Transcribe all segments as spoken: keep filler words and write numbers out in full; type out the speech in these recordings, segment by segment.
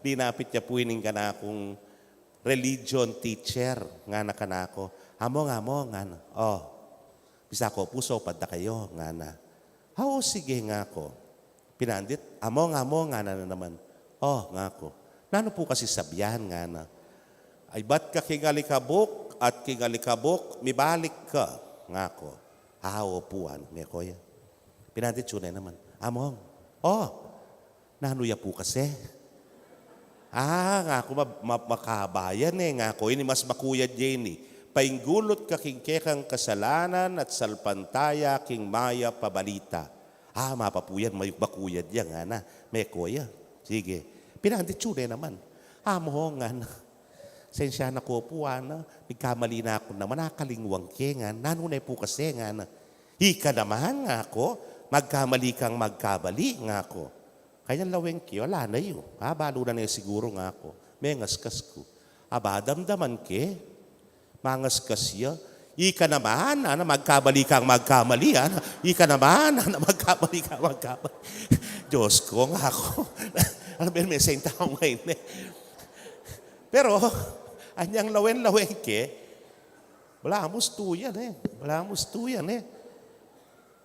Dinapit ya pu ining kanakung religion teacher, ngana kanaku. "Among, among," ngana. "O, bisa ko pu, saupan da kayu," ngana. "A, o, sige," ngaku. Pinandit, "Among, among," ngana na naman. "O," ngaku. "Nanu pu kasi sabian?" ngana. "Ibat ka king alikabuk at king alikabuk mibalik ka," ngaku. "A, opu," ngana, meko ya. Pinandit, "Tune naman. Among, o, nanu ya pu kasi?" "A," ngaku, "ma-, ma-, makaba yan e," ngaku, "ini mas makuyad ya ini. Painggulut ka king kekang kasalanan at salpantaya king mayap a balita." "A, mapapu yan, may-, makuyad ya," ngana, meko ya. Sige. Pinandit, "Tune naman. Among," ngana. "Sensya na ko pu, ngana. Migkamali na ku naman, akalingwang ke," ngana. "Nanu ne pu kasi?" ngana. "Ika naman," ngaku. "Magkamali kang magkamali," ngaku. "Kanyan lawen ke, ala na yu. A, balu na ne siguru," ngaku. Mengaskas ku. "Aba, damdaman ke?" Mangaskas ya. "Ika naman," ngana, "magkamali kang magkamali, ngana. Ika naman," ngana, "magkamali kang magkamali." Diyos ko, ngaku. Alam mo, may sentang ngayon e. Pero, anyang lawen-lawen ke, balamu stu yan e. Balamu stu yan e.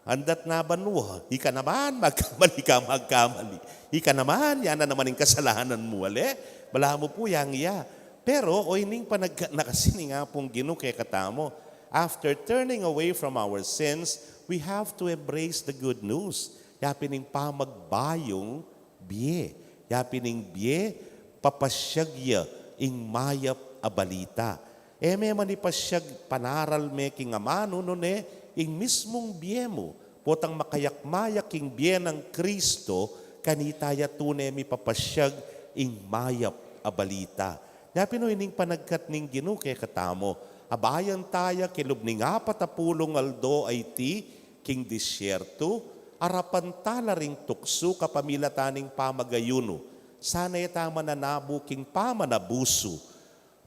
Andat na banua, "Ika naman, magkamali ka, magkamali. Ika naman, yan na naman ing kasalanan mu, ale?" Balamu pu yang iya. Pero, o, ining panagkat na kasi ning Apung Ginu kekatamu. After turning away from our sins, we have to embrace the good news. Ya pin ing pamagbayung bie. Ya pin ing bie, papasyag ya ing mayap a balita. E me man ipasyag panaral me king amanu, nune ing mismung bie mu, potang makayakmayak king bie nang Kristo, kanita ya tune mipapasyag ing mayap a balita. Ya pin o ining panagkat ning Ginu kekatamu, abayan taya kilub ning apat a pulung aldo a iti king disyertu, arapan ta la ring tuksu kapamilatan ning pamagayunu. Sana e ta mananabu king pamanabusu.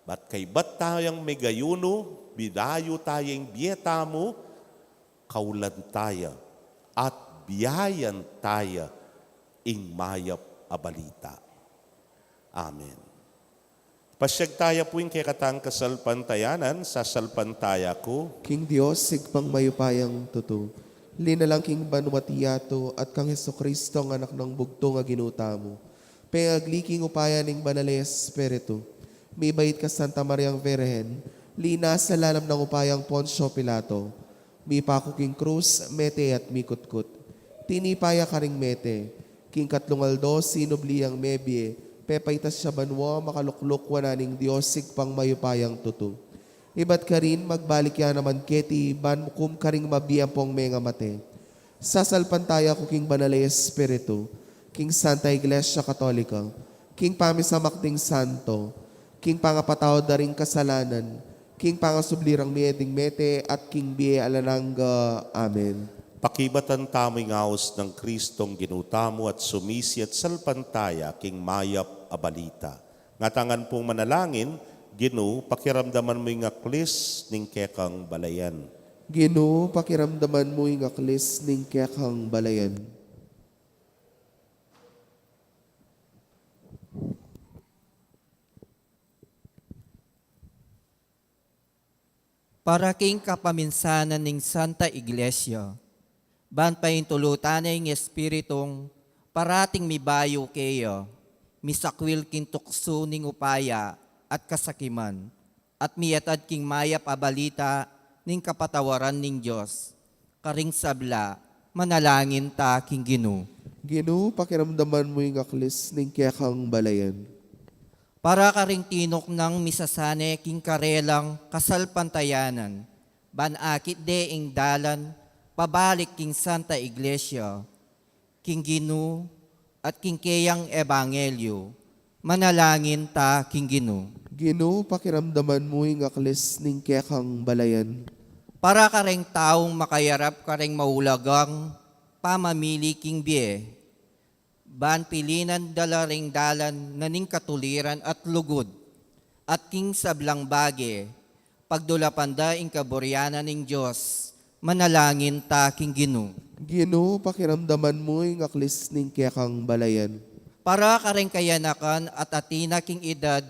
Bat kaybat tayang megayunu, bidayu taya ing bie tamu, kaulan taya, at biayan taya ing mayap a balita. Amen. Pasyag taya pu ing kekatang kasalpantayanan, sasalpantaya ku. King Dios, Ibpang mayupayang tutu. Linalang king banua't yatu, at kang Jesucristo, a Anak nang bugtung a Ginu tamu. Pengagli king upaya ning Banal a Espiritu. Mibait kang Santa Mariang Virgen, Linasa lalam nang upayang Poncio Pilato, mipaku king krus, mete at mikutkut. Tinipa ya karing mete, king katlung aldo sinubli yang mebie, pepaitas ya banua, makalukluk wanan ning Dios Ibpang mayupayang tutu. Ibat karin, magbalik ya naman keti, ban mukum karing mabie ampong mengamate. Sasalpantaya ku king Banal a Espiritu, king Santa Iglesia Katolika, king pamisamak ding santo, king pangapatawad da ring kasalanan, king pangasubli rang mie ding mete, at king bie alang angga. Amen. Pakibatan tamu ing aus nang Kristong Ginu tamu at sumisi at salpantaya king mayap a balita. Ngatamu pung manalangin, Ginu, pakiramdaman mu ing aklis ning kekang balayan. Ginu, pakiramdaman mu ing aklis ning kekang balayan. Para king kapaminsanan ning Santa Iglesia, ban paintulutan na ing Espiritung parating mibayu keya, misakwil king tuksu ning upaya at kasakiman, at miatad king mayap a balita ning kapatawaran ning Dios karing sabla, manalangin ta king Ginu. Ginu, pakiramdaman mu ing aklis ning kekang balayan. Para karing tinuknang misasane king karelang kasalpantayanan, ban akit de ing dalan pabalik king Santa Iglesia, king Ginu, at king keyang ebanghelyu, manalangin ta king Ginu. Ginu, pakiramdaman mu ing aklis ning kekang balayan. Para kareng taung makayarap kareng maulagang pamamili king bie, ban pilinan da la ring dalan na ning katuliran at lugud, at king sablang bage, pagdulapan da ing kaburian na ning Dios, manalangin ta king Ginu. Ginu, pakiramdaman mu ing aklis ning kekang balayan. Para kareng kayanakan at atin na king edad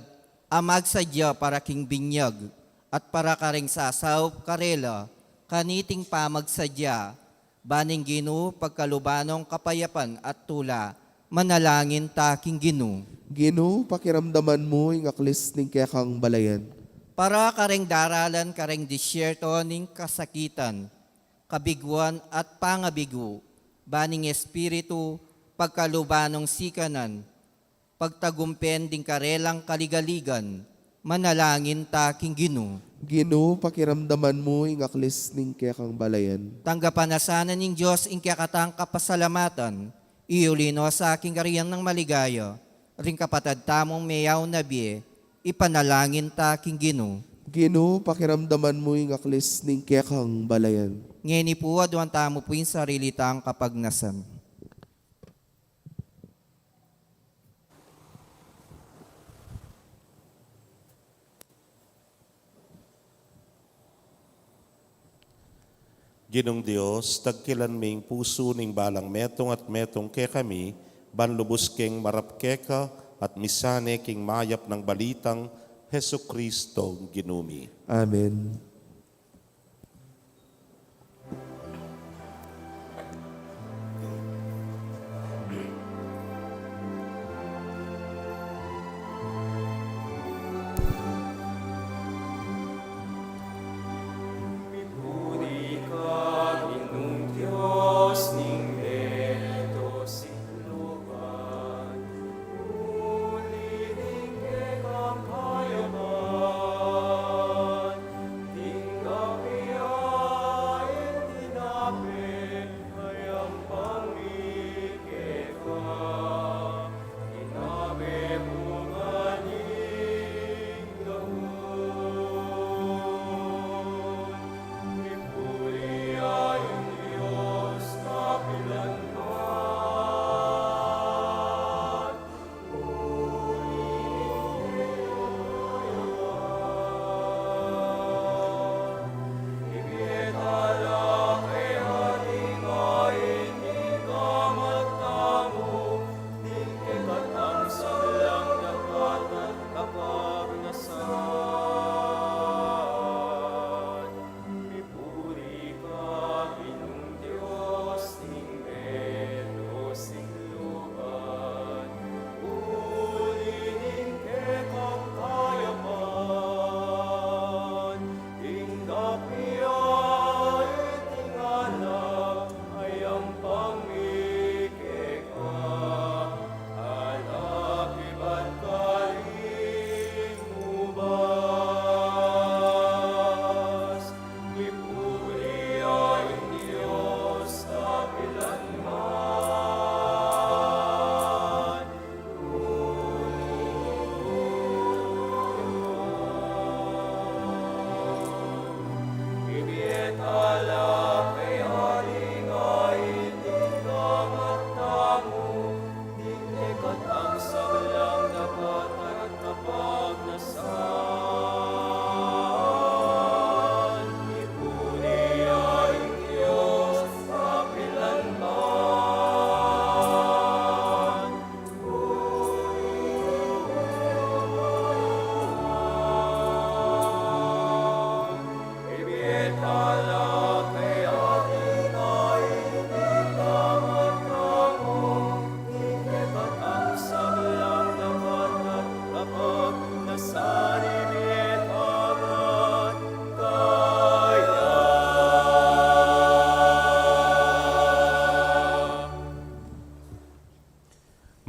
a magsadya para king binyag, at para kareng sasaup karela kaniting pamagsadya, ban ing Ginu pagkaluban nong kapayapan at tula, manalangin ta king Ginu. Ginu, pakiramdaman mu ing aklis ning kekang balayan. Para kareng daralan kareng disyerto ning kasakitan, kabiguan at pangabigu, ban ing Espiritu pagkaluban nong sikanan, pagtagumpen ding karelang kaligaligan, manalangin ta king Ginu. Ginu, pakiramdaman mu ing aklis ning kekang balayan. Tanggapan na sana ning Dios ing kekatang kapasalamatan, iuli no sa king karian nang maligaya, ring kapatad tamung meyaun na bie, ipanalangin ta king Ginu. Ginu, pakiramdaman mu ing aklis ning kekang balayan. Ngeni pu, aduan tamu pu ing sarili tang kapagnasan. Ginung Dios, tagkilan me ing pusu ning balang metung at metung kekami, ban lubus keng marap keka at misane king mayap nang balitang Jesucristo, Ginu mi. Amen. Apia iti ngana, ayang pangikeka, alap ibat karing ubas, mipuri ya ing Dios kapilan man.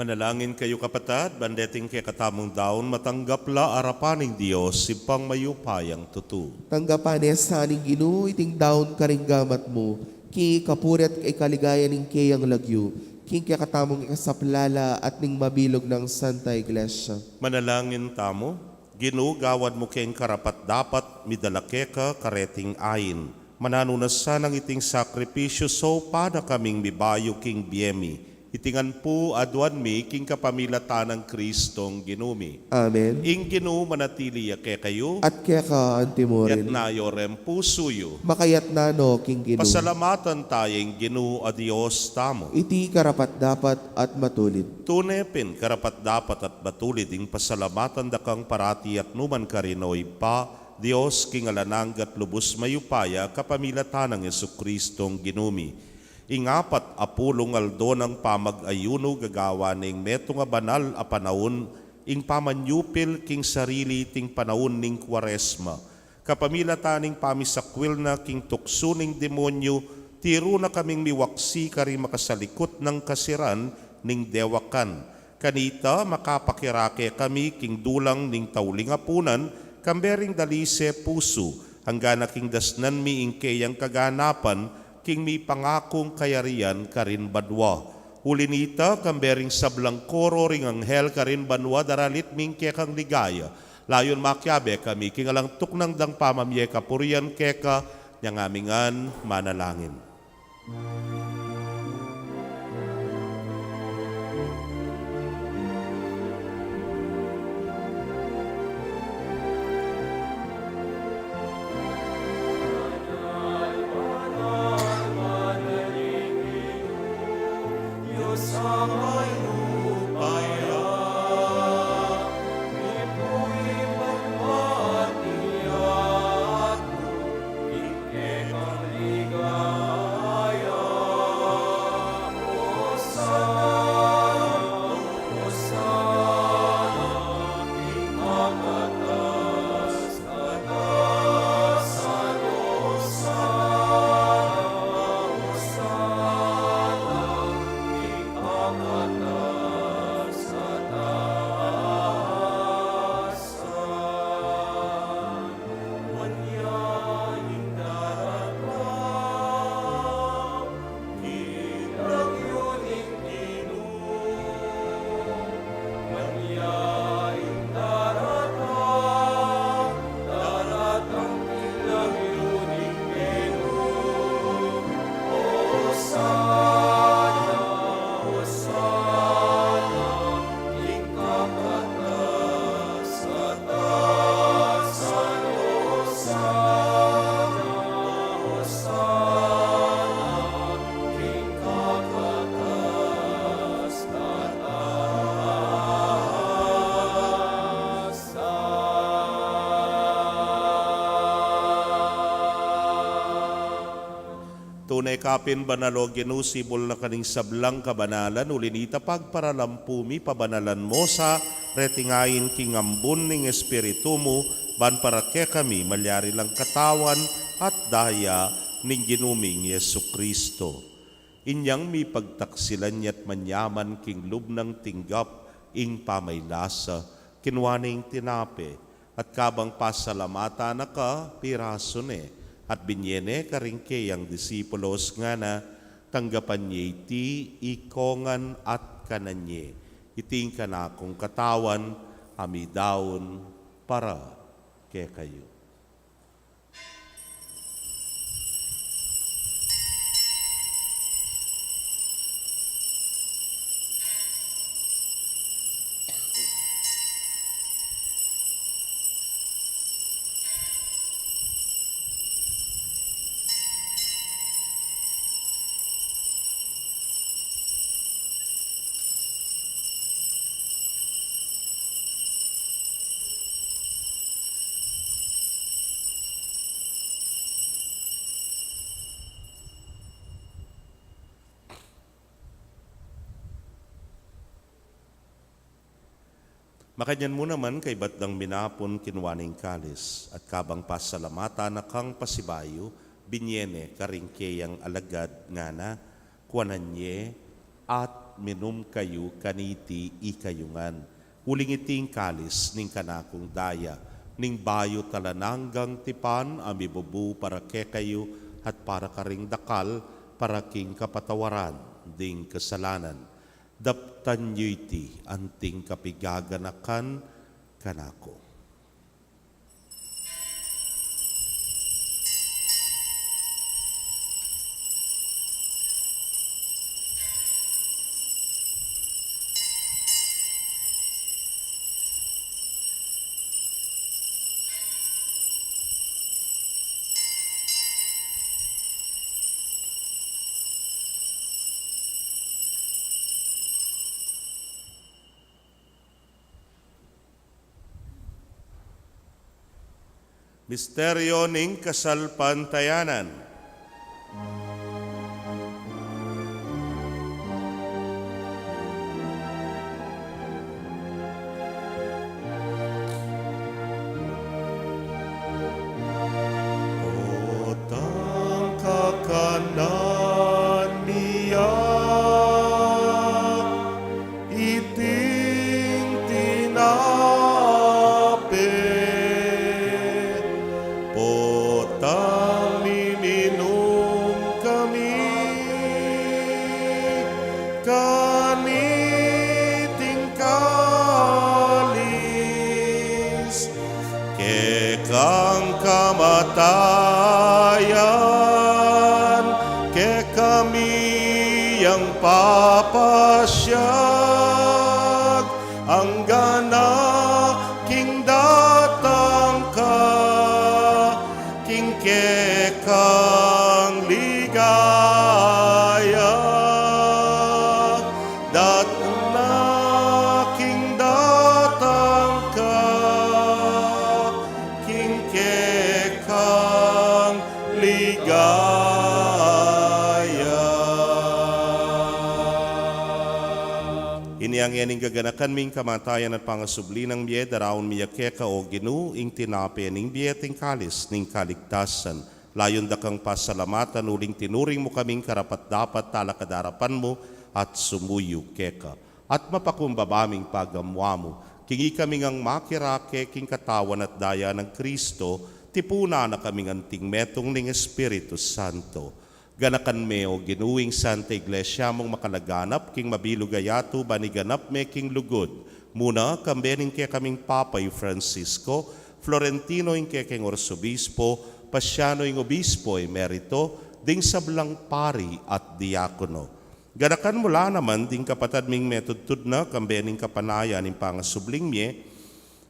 Manalangin kayu, kapatad, ban deting kekatamung daun matanggap la arapan ning Dios, Ibpang mayupayang tutu. Tanggapan na sa ning Ginu iting daun karing gamat mu, king kapurian at king kaligayan ning keyang lagyu, king kekatamung ikasaplala at ning mabilug nang Santa Iglesia. Manalangin tamu. Ginu, gawad mu keng karapat-dapat midala keka kareting ain. Mananu na sanang iting sakripisyu saupan na kaming mibayu king bie mi. Iti ngan pu aduan mi king kapamilatan nang Kristong Ginu mi. Amen. Ing Ginu manatili ya kekayu. At keka antimurin. Iyatas yu reng pusu yu. Makayatas no king Ginu. Pasalamatan taya ing Ginu a Dios tamu. Iti karapat-dapat at matulid. Tune pin karapat-dapat at matulid ing pasalamatan da kang parati at nukarin man, O Ibpa, Dios king alang angga at lubus mayupaya, kapamilatan nang Jesukristong Ginu mi. Ing apat a pulung aldo nang pamag-ayunu gagawan ne ing metung a banal a panaun, ing pamanyupil king sarili iting panaun ning Kuaresma. Kapamilatan ning pamisakwil na king tuksu ning demonyu, tiru na kaming miwaksi karing makasalikut nang kasiran ning dewakan. Kanita, makapakirake kami king dulang ning tauling apunan, kambe ring dalise pusu, angga na king dasnan mi ing keyang kaganapan, king mipangakung kayarian karin banua. Uli nita, kambe ring sablang koro ring anghel karin banua, daralit mi ing kekang ligaya. Layun makiabe kami king alang tuknang dang pamamie kapurian keka, inya ngan mi ngan manalangin. Tune ka pin banal, O Ginu, sibul na ka ning sablang kabanalan, uli nita pagparalampu mi, pabanalan mu sa reting ain king ambun ning Espiritu mu, ban para kekami malyari lang katawan at daya ning Ginu ming Jesucristo. Inyang mipagtaksilan ya't manyaman king lub nang tinggap ing pamaylasa, kinua ne ing tinape, at kabang pasalamatan na ka, pirasu ne, at binye ne karing keyang disipulos, ngana, tanggapan ye iti ikongan at kanan ye. Iti ing kanakung katawan, a midaun para kekayu. Makanyan mu naman, kaybat dang minapun, kinua ne ing kalis, at kabang pasalamatan na kang pasibayu, binye ne karing keyang alagad, ngana, kuanan ye, at minum kayu kaniti ikayu ngan. Uling iti ing kalis ning kanakung daya, ning bayu at alang anggang tipan, a mibubu para kekayu at para karing dakal, para king kapatawaran ding kasalanan. Daptan yu iti anting kapiganakan kanaku. Misteryo ning kasalpantayanan. Potang kakanan mi ya iting tinape, potang miminum kami kaniting kalis, kekang kamatayan kekami yang papasyag, anggana king datang ka king kekang ligaya. Datang na king datang ka king kekang ligaya. Ini yang ing gaganakan mi, ing kamatayan at pangasubli nang bie, daraun mi ya keka, o Ginu, ing tinape ning bie at ing kalis ning kaligtasan. Layun da kang pasalamatan uling tinuring mu kaming karapat-dapat talakad arapan mu at sumuyu keka. At mapakumbaba ming pagamuamu, king ikami ngang makirake king katawan at daya nang Kristo, tipunan na kaming anting metung ning Espiritu Santo. Ganakan me, o Ginu, ing Santa Iglesia mung makalaganap king mabilug a yatu ban iganap me king lugud, muna kambe ning kekaming Papa i Francisco, Florentino ing kekeng Arsobispo, Pasiano ing Obispo Emerito, ding sablang pari at diakono. Ganakan mu la naman ding kapatad ming metudtud na kambe ning kapanayan ning pangasubling mie,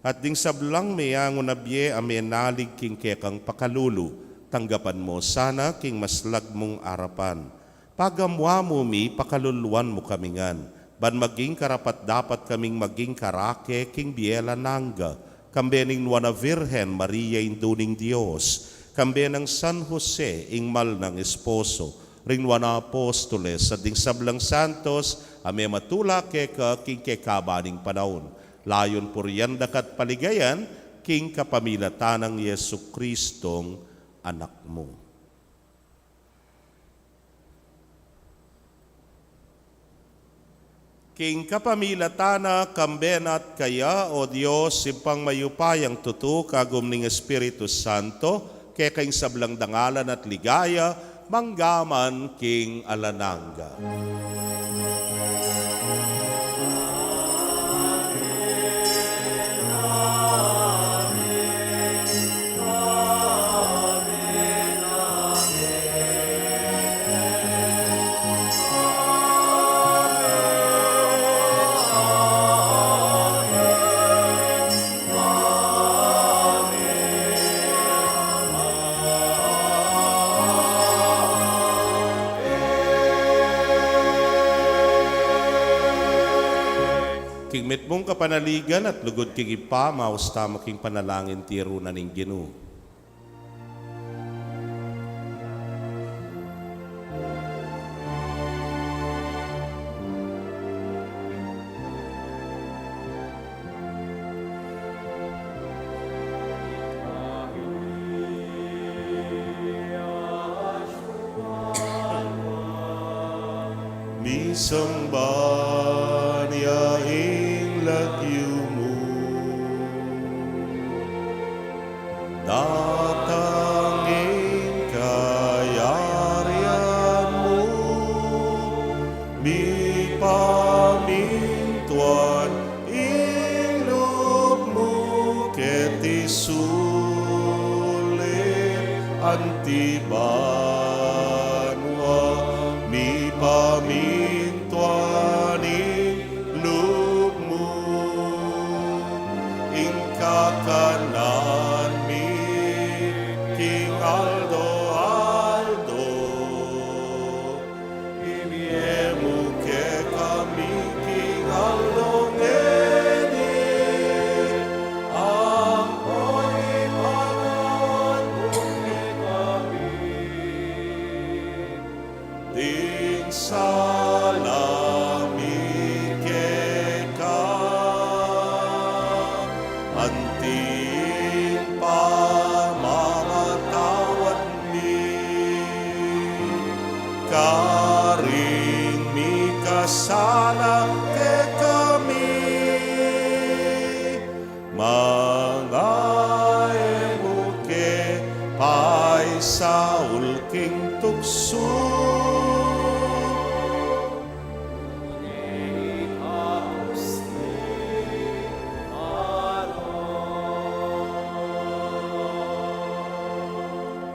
at ding sablang meyangu na bie a menalig king kekang pakalulu, tanggapan mu sana king maslag mung arapan. Pagamuamu mi, pakaluluan mu kami ngan, ban maging karapat-dapat kaming maging karake king bie alang angga, kambe ning Nuan a Virgen Maria, Indu ning Dios, kambe nang San Jose, ing mal nang esposo, ring Nuan a Apostoles, at ding sablang santos a mematula keka king kekaban ning panaun. Layun purian da ka at paligayan king kapamilatan nang Jesucristong Anak mu. King kapamilatan na, kambe na at kaya, O Dios, Ibpang mayupayang tutu, kagum ning Espiritu Santo, keka ing sablang dangalan at ligaya, mangga man king alang angga. King mitmung kapanaligan at lugud king Ibpa, maus tamu king panalangin tiru na ning Ginu. Misamban ya ing lagyu mu. Datang ing kayarian mu, mipamintuan ing lub mu keti sulip anti banua, mipamintuan ing lub mu. Ing kakanan mi king aldo-aldo, ibie mu kekami king aldo ngeni, ampo ipatawad mu kekami ding sala mi keka, anti ing pamamatawad mi karing mikasala kekami. Manga e mu ke paisaul king tuksu, nune ikabus mu kami.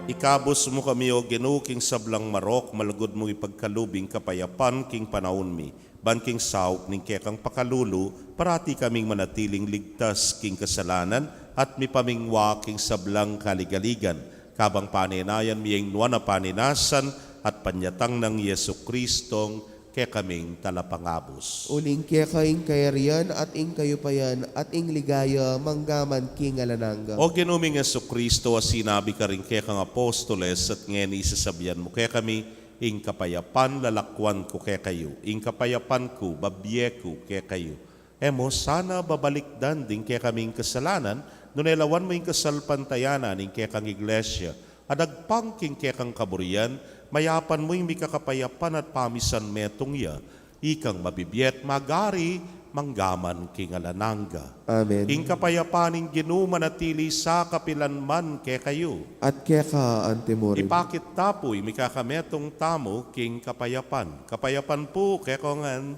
Ikabus mu kami, O Ginu, king sablang marok, malugud mung ipagkalub ing kapayapan king panaun mi. Ban king saup ning kekang pakalulu, parati kaming manatiling ligtas king kasalanan at mipamingwa king sablang kaligaligan, kabang panenayan mi ing nuan a panenasan at panyatang nang Jesucristong kekaming Talapangabus. Uling keka ing kayarian at ing kayupayan at ing ligaya mangga man king alang angga. O Ginu ming Jesucristo, a sinabi karing kekang apostoles, at ngeni sasabian mu kekami, ing kapayapan lalakwan ku kekayu, ing kapayapan ku babie ku kekayu. E mu sana babalikdan ding kekaming kasalanan, nune lawan mu ing kasalpantayanan ning kekang Iglesia, a dagpang king kekang kaburian, mayapan mu ing mikakapayapan at pamisan metung ya, ikang mabibie at magari mangga man king alang angga. Amen. Ing kapayapan ning Ginu manatili sa kapilan man kekayu. At keka anti murin. Ipakit ta pu ing mikakametung tamu king kapayapan. Kapayapan pu kekongan.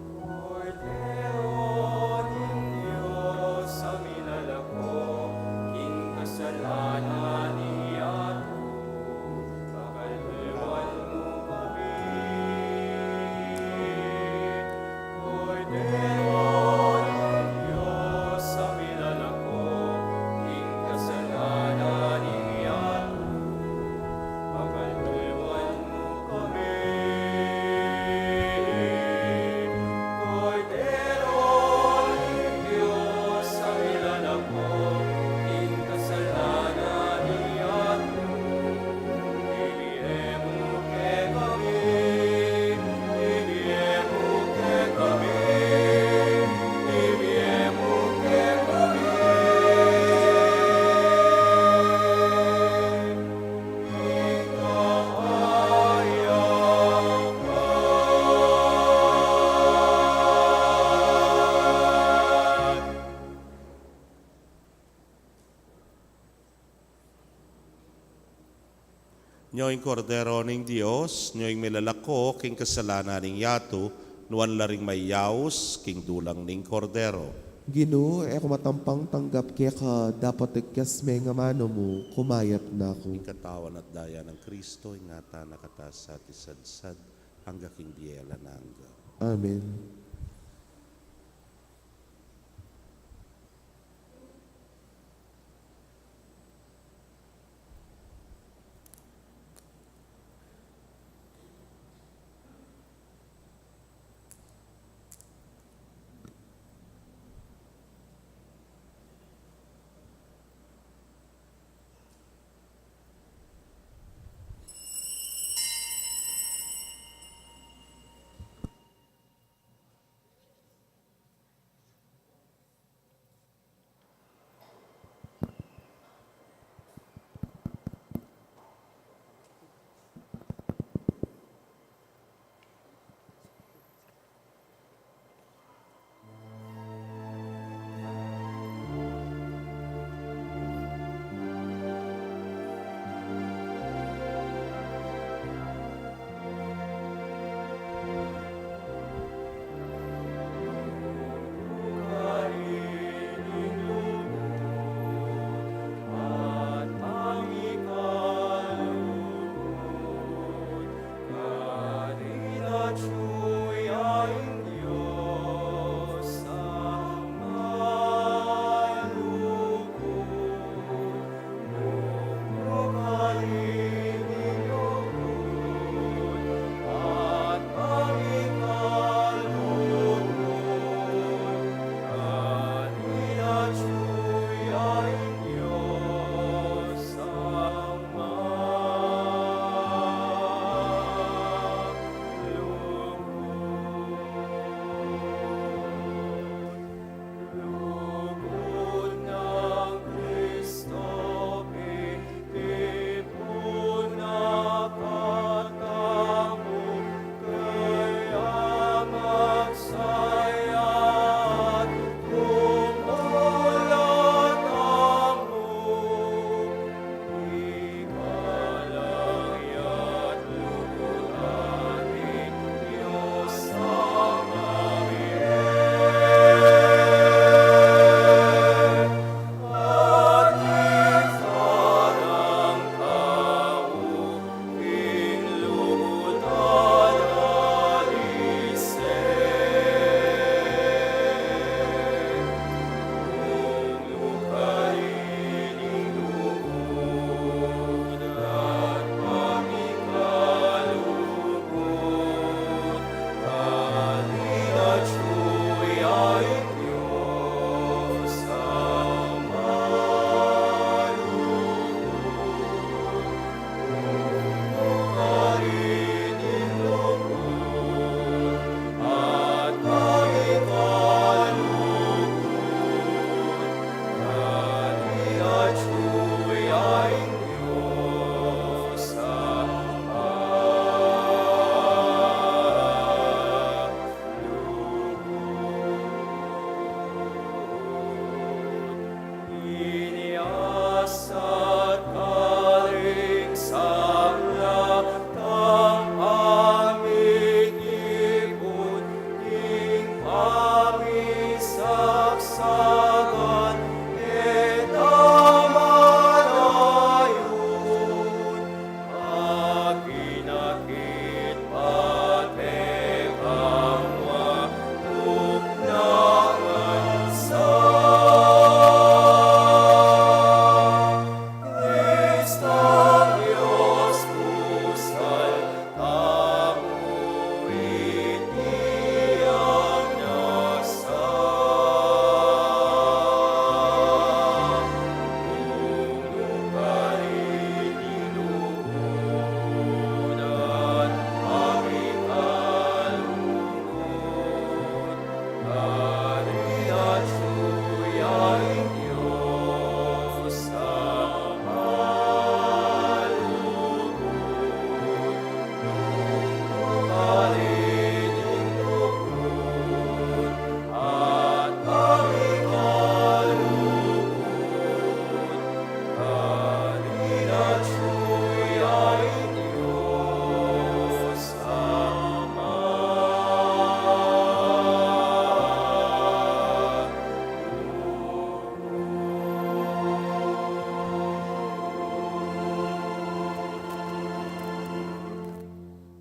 Kordero ning Dios, a milalako king kasalanan ning yatu, pakaluluan mu kami. Kordero ning Dios, a milalako king kasalanan ning yatu, Nyo ing Kordero ning Dios, nyo ing milalako king kasalanan ning yatu, nuan la ring mayaus king dulang ning Kordero. Ginu, e ku matampang tanggap keka, dapot ikyas me ing amanu mu, kumayap na ku. Ing katawan at daya nang Kristo, ingatan na kata sa at isadsad, angga king bie alang angga. Amen.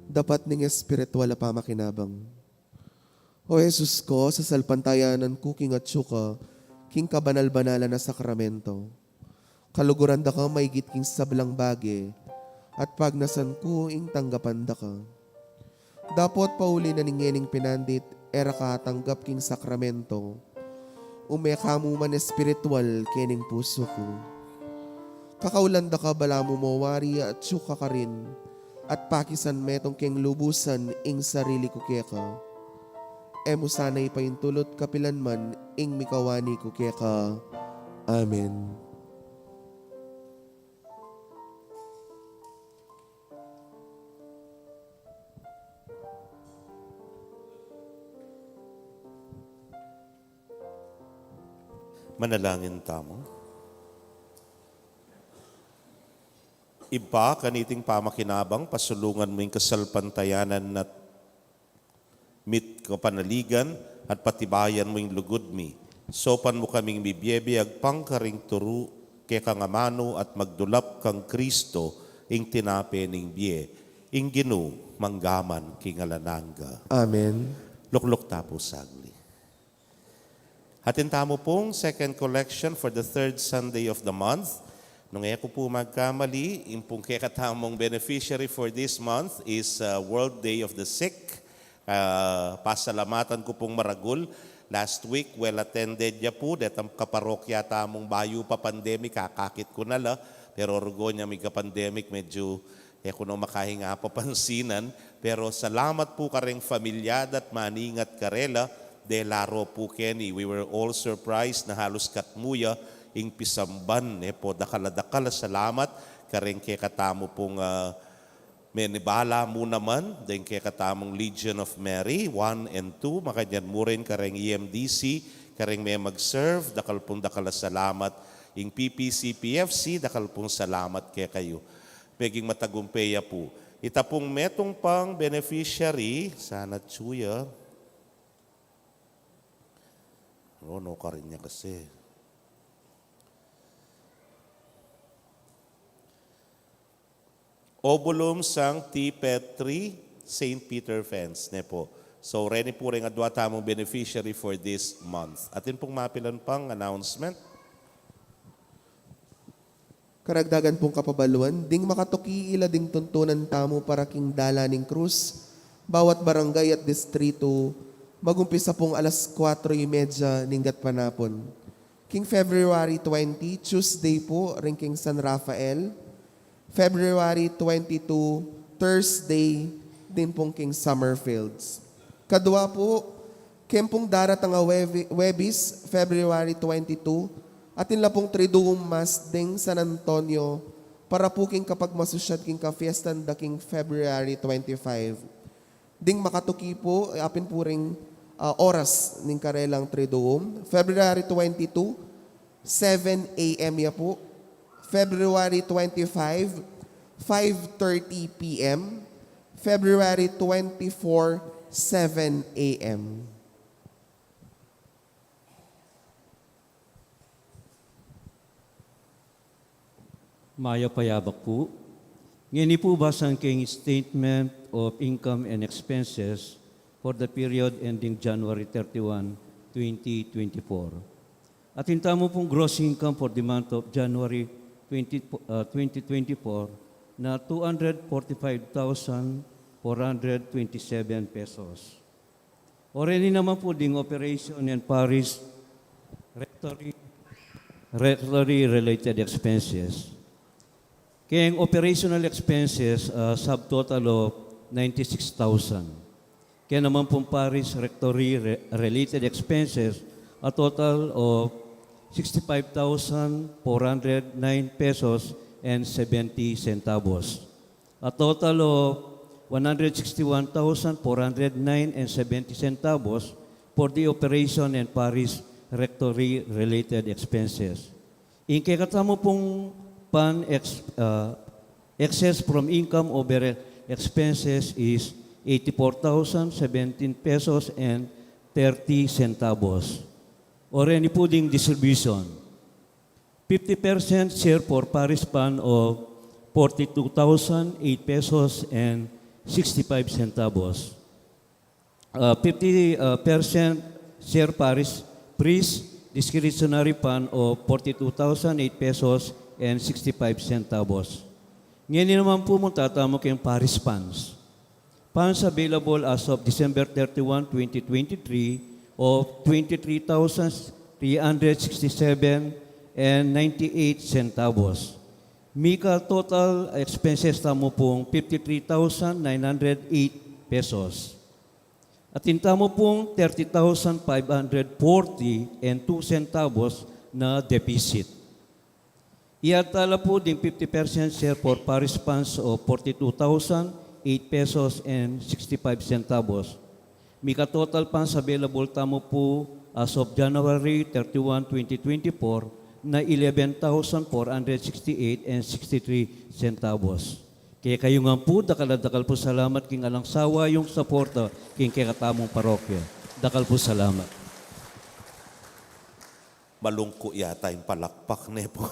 Dapat ning espiritual a pamakinabang. O Jesus ko, sasalpantayanan ku king atsu ka king kabanal-banalan a sakramento. Kaluguran da ka maigit king sablang bage, at pagnasan ku ing tanggapan da ka. Dapot pauli na ning ngening pinandit, e ra ka atanggap king sakramento. Ume ka mu man espiritual kening pusu ku. Kakaulan da ka balamu mo wari atsu ka karin, at pakisan metung keng lubusan ing sarili ku keka. E mu sana ipaintulut kapilan man ing mikawani ku keka. Amen. Manalangin tamu. Ibpa, kaniting pamakinabang, pasulungan mu ing kasalpantayanan at mit kapanaligan, at patibayan mu ing lugud mi. Saupan mu kaming mibie-bie agpang karing turu kekang amanu at magdulap kang Kristo, ing tinape ning bie, ing Ginu, mangga man king alang angga. Amen. Lukluk ta pu saglit. Atin tamu pung second collection for the third Sunday of the month. Nung e ku pu magkamali, ing pung kekatamung beneficiary for this month is, uh, World Day of the Sick. Ah, pasalamatan ku pung maragul. Last week, well attended ya pu. Detang kaparokya tamung bayu pa pandemic, akakit ku na la. Pero rugon ya mika-pandemic, medyu e ku na makahinga papansinan, pero salamat pu kareng familia da't maningat karela, de la ro pu keni. We were all surprised na halus katmu ya ing pisamban, e pu. Dakal a dakal a salamat kareng kekatamu pung, ah, menibala mu naman, deng kekatamung Legion of Mary one and two, makanyan mu rin kareng E M D C, kareng me mag-serve, dakal pung dakal a salamat, ing P P C P F C, dakal pung salamat kekayu. Meging matagumpe ya pu. Ita pung metung pang beneficiary, sana atsu ya. O, nukarin ya kasi. Obulum Sancti Petri, Saint Peter Fens, ne pu. So, reni pu reng adua tamung beneficiary for this month. Atin pung mapilan pang announcement. Karagdagan pung kapabaluan, ding makatuki ila ding tuntunan tamu para king dalan ning krus, bawat barangay at distritu, magumpisa pung alas kuatro y medya ning gatpanapun. King February twenty, Tuesday pu, ring king San Rafael. February twenty-two, Thursday, din pung king Summerfields. Kadua pu, keng pung daratang a Webe-, Webis, February twenty-two, atin la pung Triduum Mass ding San Antonio, para pu king kapagmasusyad king kafiestan da king February twenty-five. Ding makatuki pu, apin pu ring, ah, oras ning karelang Triduum, February twenty-two, seven A M ya pu. February twenty-five, five thirty P M. February twenty-four, seven A M. Mayap a yabak pu. Ngeni pu basang keng statement of income and expenses for the period ending January thirty-one, twenty twenty-four. Atin tamu pung gross income for the month of January twenty, uh, twenty twenty-four na two hundred forty-five thousand four hundred twenty-seven pesos. O reni naman pu ding operation and parish rectory, rectory related expenses. Keng operational expenses, ah, subtotal of ninety-six thousand. Keng naman pung parish rectory re-, related expenses, a total of sixty-five thousand four hundred nine pesos and seventy centavos. A total of one hundred sixty-one thousand four hundred nine and seventy centavos for the operation and parish rectory related expenses. Ing kekatamu pung pan ex-, ah, excess from income over expenses is eighty-four thousand seventeen pesos and thirty centavos. O reni pu ding distribution. Fifty percent share for parish fund of forty-two thousand eight pesos and sixty-five centavos. Uh, fifty, uh, percent share parish priest discretionary fund of forty-two thousand eight pesos and sixty-five centavos. Ngeni naman pu, munta tamu keng parish funds. Funds available as of December thirty-one, twenty twenty-three of twenty-three thousand three hundred sixty-seven and ninety-eight centavos. Mika total expenses tamu pung fifty-three thousand nine hundred eight pesos. Atin tamu pung thirty thousand five hundred forty and two centavos na deficit. Iadta la pu ding fifty percent share for parish funds of forty-two thousand eight pesos and sixty-five centavos. Mika total funds available tamu pu as of January thirty-one, twenty twenty-four, na eleven thousand four hundred sixty-eight and sixty-three centavos. Kekayu ngan pu, dakal a dakal pu salamat king alang sawa yung suporta king kekatamung parokya. Dakal pu salamat. Malungku yata ing palakpak, ne pu?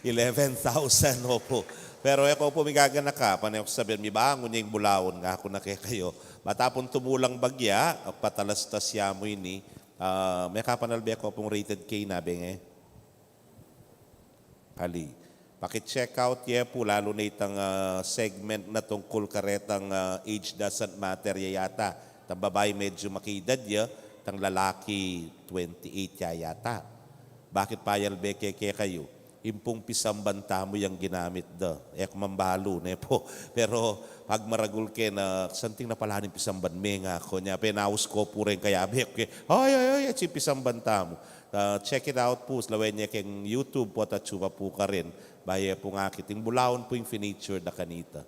Eleven thousand, opu. Pero e ko pu migaganaka, pane ku sabyan, mibangun ya ing bulaun, ngaku na kekayu. Bata pung tumulang bagya, patalastas ya mu ini. Ah, mekapanalbe ko pung rated K na, benge? Ali. Paki-check out ye pu, lalu na itang, ah, segment na tungkul karetang, ah, age doesn't matter ya yata. Tang babai medyu makiedad ya, tang lalaki twenty-eight ya yata. Bakit payalbe ke kekayu? Ing pung pisamban tamu yang ginamit da. E ku man balu, ne pu? Pero pagmaragul ke na, santing na pala ning pisamban me, ngaku. Nya penaus ko pu reng kayabe ku ke, "Ay, ay, ay, atsu ing pisamban tamu." Ah, check it out pu, lawen ye keng YouTube pu at atsu pa pu karin. Bayu pung akit. Ing bulaun pu ing finitured na kanita.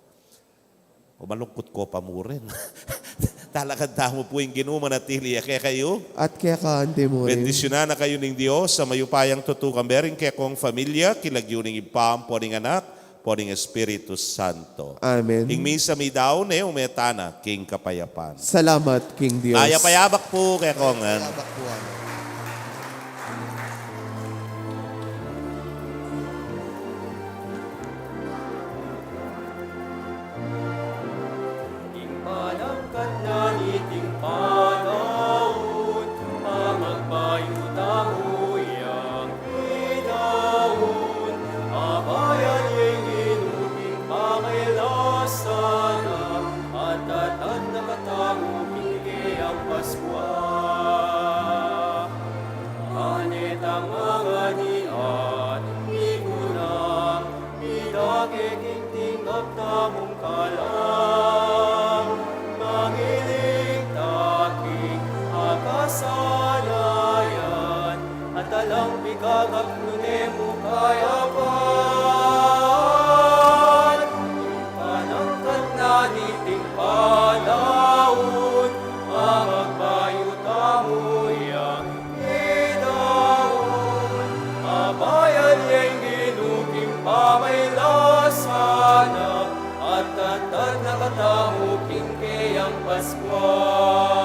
O, malungkut ko pa mu rin. Talakan tamu pu ing Ginu manatili ya kekayu. At keka anti mu rin. Bendisyunan na kayu ning Dios a mayupayang tutu, kambe ring kekong familia, king lagyu ning Ibpa, ampo ning Anak, ampo ning Espiritu Santo. Amen. Ing misa midaun ne, ume tana king kapayapan. Salamat king Dios. Mayap a yabak pu kekongan. Yabak pu, amen. King panangkat na niting panaun, a magbayu tamu yang idaun, abayan ye ing Ginu king pamailasan na, at tatanda katamu king keyang Paskua. Ane tang ngangani at mikuna, midake king tinggap tamung kalam, mangiling ta king kasalanan, at alang pikagaklu ne mu kayapan. Panangkat na niting panaun, a magbayu tamu yang idaun, abayan ye ing Ginu king pamailasan na, at tatanda katamu king keyang Paskua.